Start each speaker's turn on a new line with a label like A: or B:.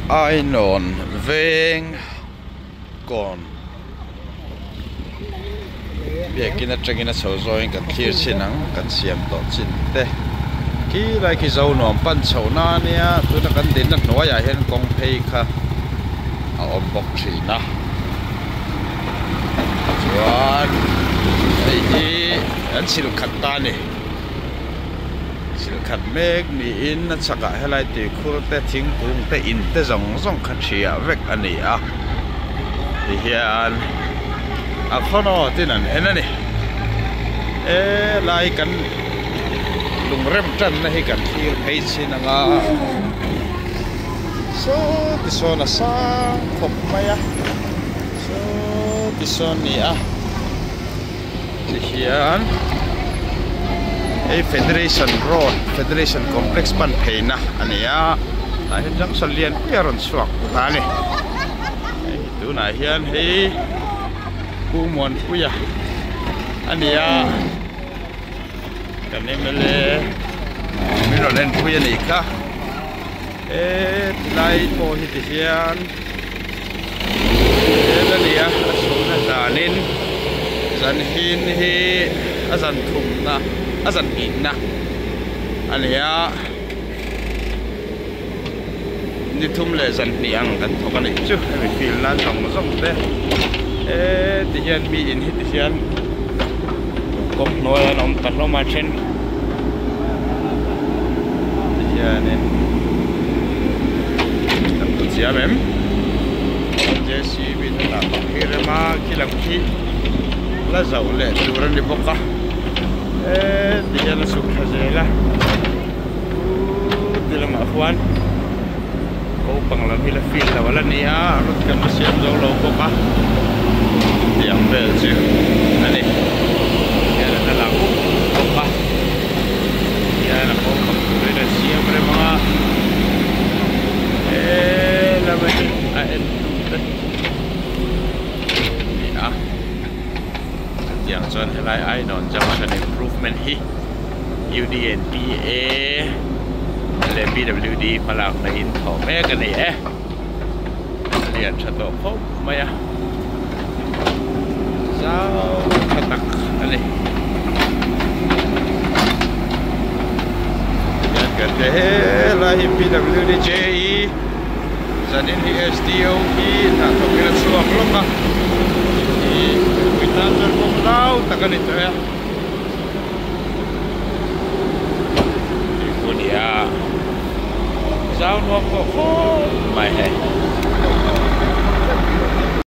A: Ainawn veng kawn biakin atangin a chho zawngin kan thlir chhin ang kan siam tawh chin te khi lai khi zo nuam pan chho na ania tuna kan dinna hnuaiah hian kawng phei kha a awm bawk thin a chuan hei hi an chhilh khat ta a ni. Silh khat mek niin a chhakah helai tuikhur te thingkung te in te zawng zawng kha thiah vek a ni a tihian a khaw tin an en a ni he lai kan lungrem tanna hi kan thlir phei chin anga saw ti sawn a sang khawp mai a saw ti sawn a ni a. Tihian hei Federation Road Federation Complex pan pheina a ni a tah hian junction lian pui a rawn chhuak ta a ni hei tunah hian hei Pu Muanpuia a ni a kan mla min rawn en pui a nih kha he tilai pawh hi tihian. Hel a ni a a chhunna danin zan hin hi a zan thumna a zan hnihna a ni a ni thum leh zan hnih ang kan thawk a nih chu hemi field nan zawng zawng te heti hian mi in heti hian kawng hnuai an awm ta hlawm a then ti hianin kan hmu chiam em JCB te lah bawk hi rem a khi lam khi la zauh leh tur a ni bawk a heti hian a chhuk thla zel a ti lamah khuan naupang lam hi la field lo a la ni a rod kan la siam zo lo bawk a tiang vel chu a ni hian an la lang up bawk a hian a naupang turin an siam rem ang a helam hi a en tu te a ni a chutiang chuan helai Ainawn junction improvement hi UDNPA leh PWD hmalakna in thawh mek a ni e a lian tha tawh khawp mai a zau tha tak a ni tihian kan hria helai hi PWD JE zanin hi SDO hi hnathawk in a chhuak lawk a hei hi mipui tan chuan kawng zau tak a ni tawh e. Nia zau nuam pawh khawp mai hei.